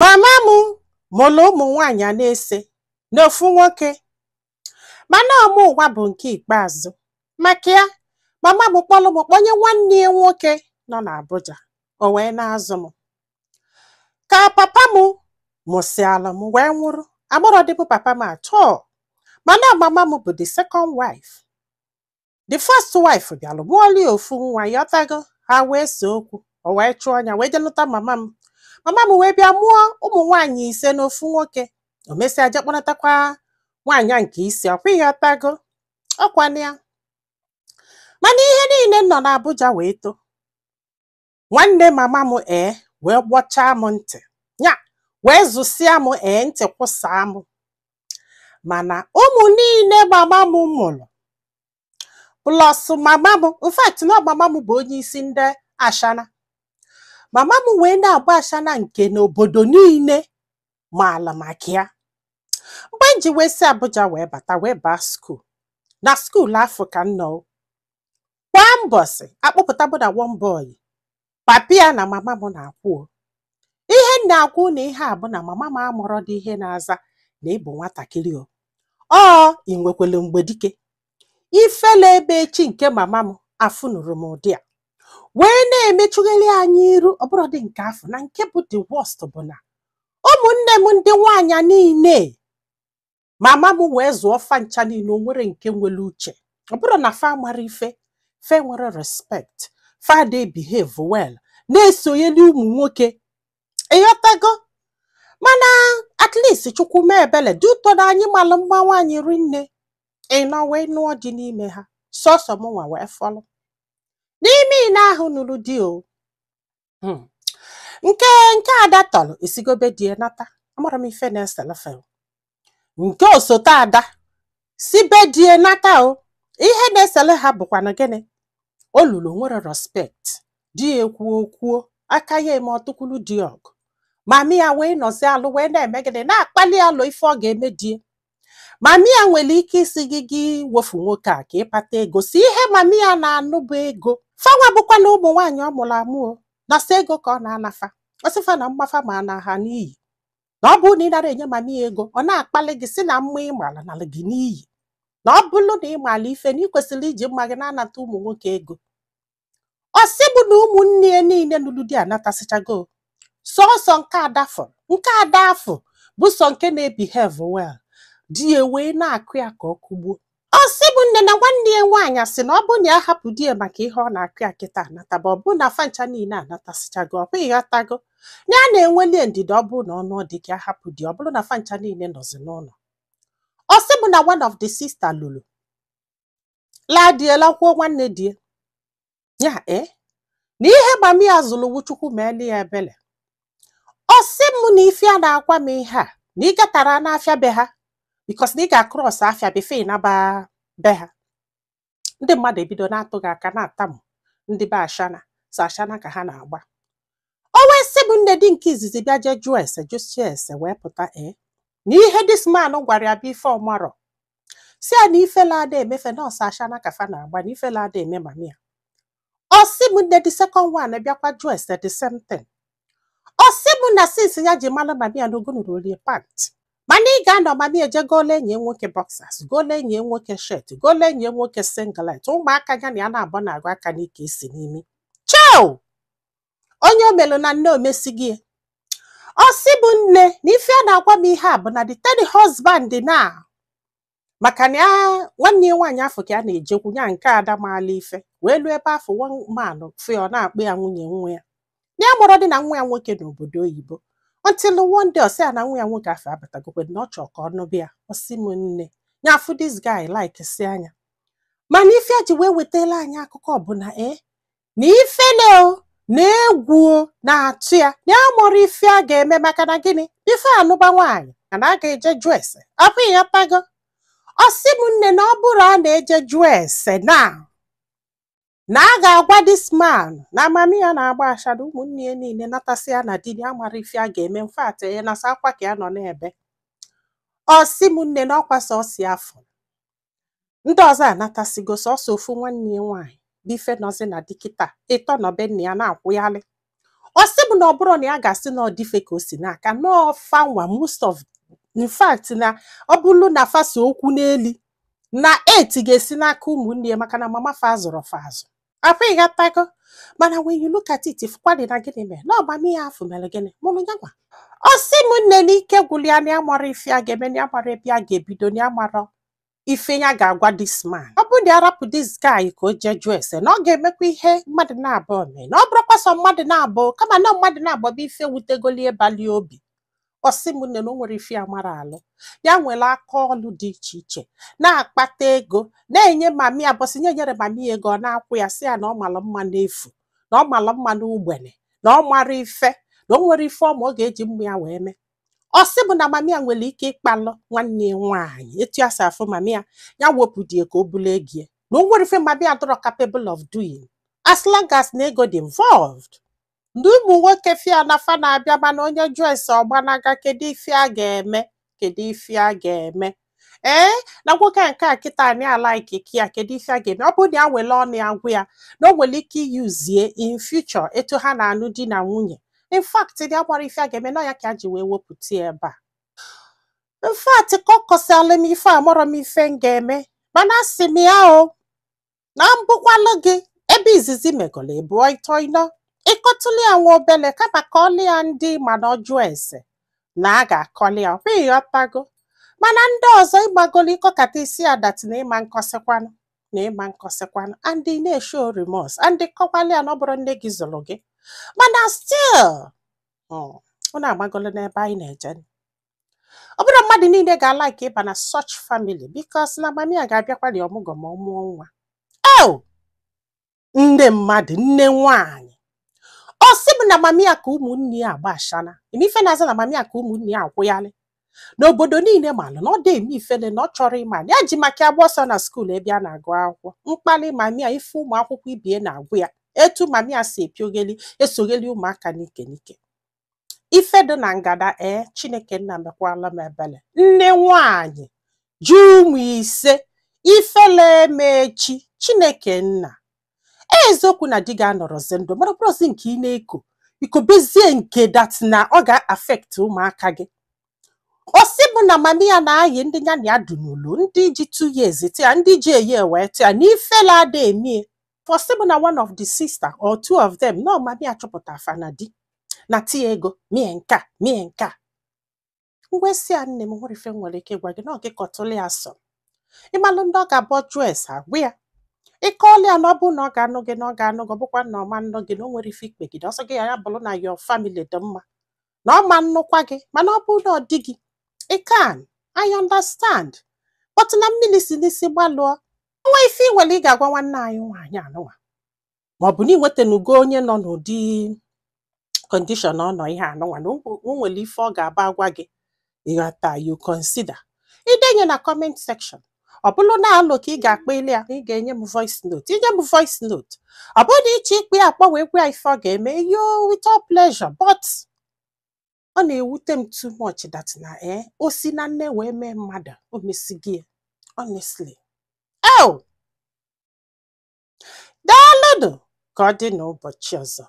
Mama m mụrụ ụmụ nwaanyị a na-ese na ofu nwoke, mana ọmụ ụwa bụ nke ikpeazụ. Maka ya, mama m kpọrọ m kpọnye nwanne ya nwoke nọ n'Abuja, o wee na-azụ m. Ka papa m mụsịalụ m wee nwụrụ, amụrọ dịbụ papa m atọ, mana mama m bụ the second wife. The first wife bịalụ mụọlụ ya ofu nwa, yọtago, ha wee see okwu, o wee chụọ ya wee jee lụta mama m. Mama m wee bịa mụọ ụmụ nwaanyị 5 na ofu nwoke. O mesịa jee kpọnatakwa nwaanyị a nke isi, ọkwa ịghọtago, ọkwana ya. Mana ihe niile nọ n'Abuja wee too. Nwanne mama m ee wee gbọchaa m ntị, ya wee zụsịa m ee ntị kwụsaa m. Mana ụmụ niile mama m mụrụ plus mama m, in fact na mama m bụ onye isi ndị ashana. Mama m wee na-agba ashana nke n'obodo niile maala maka ya. Mgbe m ji wee si Abuja wee bata wee baa school, na school afọ ka m nọ kwa mbọsị akpọpụta bụ na one boy, papi ya na mama m na-akwụ o. Ihe m na-akwụ na ihe a bụ na mama m amụrọ dị ihe na-aza na ịbụ nwatakịrị o. Ọ ị nwekwelu mgbe dike ifele ebe echi nke mama m afụnụrụ m ụdị a wee na-emechugheli anyị iru. Ọ bụrụ dị nke afọ na nke bụ the worst bụ na ụmụnne m ndị nwaanyị niile mama m wee zụọ fa ncha niile, o nwere nke nwere uche. Ọ bụrụ na fa mara ife, fe nwere respect, fa dey behave well, na-esonyeli ụmụ nwoke, ịghọtago. Mana at least Chukwu mee ebele dị ụtọ na anyị malụ mma nwaanyị rinne ịnọ wee nụọ dị n'ime ha, sọsọ m nwa wee fọlụ n'ime ine ahụ nụrụ di o. Nke nke ada tọrọ esigobe di ya nata, amara m ife na-eselefe nke osote ada si be di ya nata o. Ihe na-esele ha bụkwa na gịnị, o lulu nwere respect, di ya ekwuo okwuo aka ya eme ọtụkwulu di ọgụ. Mami ya wee nọzi alụ wee na-eme gịnị, na-akpali alụ ife ọ ga-eme di ya. Mami ya nwere ike isi gị gị wofu nwoke a ka ịkpata ego, si ihe mami ya na-anụ bụ ego. Fanwa bụkwa na ụmụ nwaanyị ọ mụrụ amụ o, na sọ ego ka ọ na-anafa. Ọsịfa na mmafa ma na ha n'iyi, na ọ bụrụ na ị nara enye mami ya ego, ọ na-akpali gị si na mma ị mara nara gị n'iyi, na ọ bụrụ na ị maara ife na ị kwesịrị iji mma gị na-anata ụmụ nwoke ego. Ọ sị bụ na ụmụnne ya niile nụrụ di anatasịchago, sọọsọ nke ada fọrọ. Nke ada afọ bụ sọ nke na-ebehave well, di ya wee na-akụ ya ka ọ kụgbuo. Ọ sị bụ nne na nwanne ya nwaanyị sị na ọ bụ na ya hapụ di ya maka ihe ọ na-akụ ya kịta anataba, ọ bụ na fancha niile anatasịchago, ọ bụ ịghọtago na ya na-enweli ndidi, ọ bụ na ọnụ dị ka ya hapụ di, ọ bụrụ na fancha niile nọzi n'ụlọ. Ọ sị bụ na one of the sister lụrụ laa die lakwuo nwanne di ya na ihe mami ya zụrụ wu Chukwu meeli ya ebele. Ọ sị m na ife a na-akwa m ihe a na ị gatara n'afịa be ha, because na ị ga-across afịa before ị naba be ha, ndị mmadụ ebido na-atụ gị aka na-atamu ndị be ashana so ashana ka ha na-agba. O wee sị bụ nne di nke izizi bịa jee jụọ ese jụsie ese wee pụta na ihe this man gwara ya bụ ife ọmarọ, si ya na ifele ada emefe nọọsụ ashana ka fa na-agba, na ifele ada eme mami ya. Ọ sị m nne the second one bịakwa jụọ ese the same thing. Ọ sị m na since ya ji malụ mami ya na ogonuru olie pant, mana ị ga-anọ mami eje gole enyi nwoke boxers, gole enyi nwoke shirt, gole enyi nwoke singlet, ụmụaka ya na ya na-abọ na-agụ aka n'ike isi n'imi cheo onye o melụ na nne omesigi ya. Ọ sị bụ nne na ife a na-agwa m ihe a bụ na the third husband na maka na ya nwanne ya nwaanyị afọ ka ya na-ejekwu ya nke ada maala ife wee luo ebe afọ one man fụ ya, ọ na-akpụ ya nwunye nwa ya, na ya mụrụ dị na nwa ya nwoke n'obodo oyibo, until one day ọ sị ya na nwa ya nwoke afọ abatagokwe na ọ chọọ ka ọ nụbịa ya. Ọ sị m nne ya afụ this guy like si anya, mana ife a ji wee wetala anyị akụkọ bụ na na ifele o na egwu o na-atụ ya, na ya mụrụ ife a ga-eme maka na gịnị ife anụba nwaanyị na a ga-eje jụọ ese, ọ bụ ịghọtago. Ọ sị m nne na ọ bụrụ a na-eje jụọ ese na na a ga-agwa this man na amami ya na-agba ashada, ụmụnne ya niile natasị ya na di ya mara ife a ga-eme mfat ya na sa akwa ka ya nọ n'ebe. Ọ sị m nne na ọkwa sọsọ afọ ndị ọzọ anatasigo, sọsọ ofu nwanne ya nwaanyị bụ ife nọzi na dịkịta ịtọ nọbe nna ya na-akwụghalị. Ọ sị m na ọ bụrụ na ya ga-asị na ọ dịfe ka o si n'aka n'ọfa nwa, most of, in fact, na ọ bụrụ na fa so okwu n'eli na 8 ga-esi n'aka ụmụnne ya, maka na mama fa zụrụ fa azụ akwa. Ịghọtago? Mana when you look at it, fụkwadị na gịnị mere na ọgbami ya afụ mere gịnị mụrụ ya nwa. Ọ sị m nne, n'ike gwụrụ ya, na ya mara ife ya ga-eme, na ya mara ebe ya ga-ebido, na ya mara ife ya ga-agwa this man. Ọ bụrụ na ya rapụ this guy ka o jee jụọ ese, na ọ ga-emekwa ihe mmadụ na-abụọ mee, na ọ bụrụkwa sọ mmadụ na-abụọ, kama na mmadụ na-abụọ bụ ife wutegoli ịbali obi. Ọ sị m nne, na o nwere ife ya mara alụ. Ya nwere aka ọlụ dị iche iche na-akpata ego na-enye mami ya bọsị nye nyere mami ya ego. Ọ na-akwụ ya, sị ya na ọ mara mma n'efu, na ọ mara mma n'ugbene, na ọ mara ife, na o nwere ife ọma ọ ga-eji mma ya wee mee. Ọ sị bụ na mami ya nwere ike ịkpalụ nwanne ya nwaanyị etu ya si afụ mami ya, ya wepụ die ka o bulu ego ya, na o nwere ife mami ya dọrọ capable of doing as long as na ego dị involved. Ndị ụmụ nwoke fia na fa na-abịa, mana onye jụọ ese, ọgbanaga. Kedu ife a ga-eme? Kedu ife a ga-eme? Ee, na nwoke nke a kịta anyị ala ikike ya. Kedu ife a ga-eme? Ọ bụrụ na ya were ọnụ ya gwụ ya na o nwere ike iyuzie in future etu ha na-anụ di na nwunye. In fact, dị agbara ife a ga-eme na ya ka a ji wee wepụta ya ebe a. In fact, ka ọ kọsịalụ m ife a, mọrọ m ife m ga-eme, mana asị m ya o na mbụkwalụ gị ebe izizi megolo ịbụọ ịtọ ịnọ, ịkọtụlụ ya nwa obele, kama ka ọlụ ya ndị mana ọ jụọ ese na a ga-akọli ya ọkwa. Ịghọtago? Mana ndị ọzọ ịgbagolo ịkọkata isi ya that na ịma nkọsịkwanụ na ịma nkọsịkwanụ, and ị na-eshow remorse and kọkwalị ya na ọ bụrụ nne gị zụrụ gị, mana still unu amagolo n'ebe anyị na-eje. Ọ bụrụ mmadụ niile ga-alike ịba na such family, because na mami ya ga-abịakwali ọmụgwọ ma ọ mụọ nwa. Eo, nne mmadụ, nne nwaanyị, ọ sị m na mami ya ka ụmụnne ya agba ashana eme ife na-aza na mami ya ka ụmụnne ya akwụghalị n'obodo niile, malụ na ọ dị eme ifele, na ọ chọrọ ịma ya ji maka agba ọsọ na school ebe a na-agụ akwụkwọ. Mkpali mami ya, ife ụmụ akwụkwọ ibie na-agụ ya, etu mami ya si epiogeli esogheli ụmụaka n'ike n'ike, ife dị na ngada. Ee, Chineke nna mekwala m ebele. Nne nwanyị ji ụmụ 5, ifele eme echi. Chineke nna, eziokwu na di ga-anọrọzi ndụ, mara bụrụzi nke ị na-eko ikobezie nke that na ọ ga-affect ụmụaka gị. Ọ sị bụ na mami ya na-ayị ndị ya na ya dunulu, ndị ji 2 years tịa, ndị ji eyi wee tịa na ifele ada emie. Ọ sị bụ na one of the sister or two of them na mami ya chọpụta afa na di na tie ego mie nka mie nka. Ngwesị ya, nne m, nwere ife m nwere ike ịgwa gị na ọ gị kọtụlụ ya sọ ịmalụ ndị ọ ga-abụ jụọ ese agwa ya, ịkọọlụ ya, na ọ bụrụ na ọ ga-anụ gị, na ọ ga-anụ gị. Ọ bụkwa na ọ ma nnụ gị, na o nwere ife ikpegide ọsọ gị ya, ya bụrụ na your family dị mma na ọ ma nnukwa gị. Mana ọ bụrụ na ọ dị gị, ị can, I understand, but na mmiri si n'isi gbalụọ nwa. Ife ị nwere ị ga-agwa nwanne anyị nwaanyị anụnwa, ma ọ bụ na ị nwetanugo onye nọ n'ụdị condition ọ nọ ihe anụnwa, na o nwere ife ọ ga-aba agwa gị, ịghọta, you consider idenye na comment section. Ọ bụrụ na alụ ka ị ga-akpọ ili ya, ị ga-enye m voice note, inye m voice note. Ọ bụrụ na ịchọ ikpe ya akpọ wee gwa ya ife ọ ga-eme, yo, with all pleasure. But ọ na-ewute m too much that na o si na nne wee mee mmadụ o mesighị ya, honestly. Oh, daalụnụ, ka ọ dị n'ụbọchị ọzọ.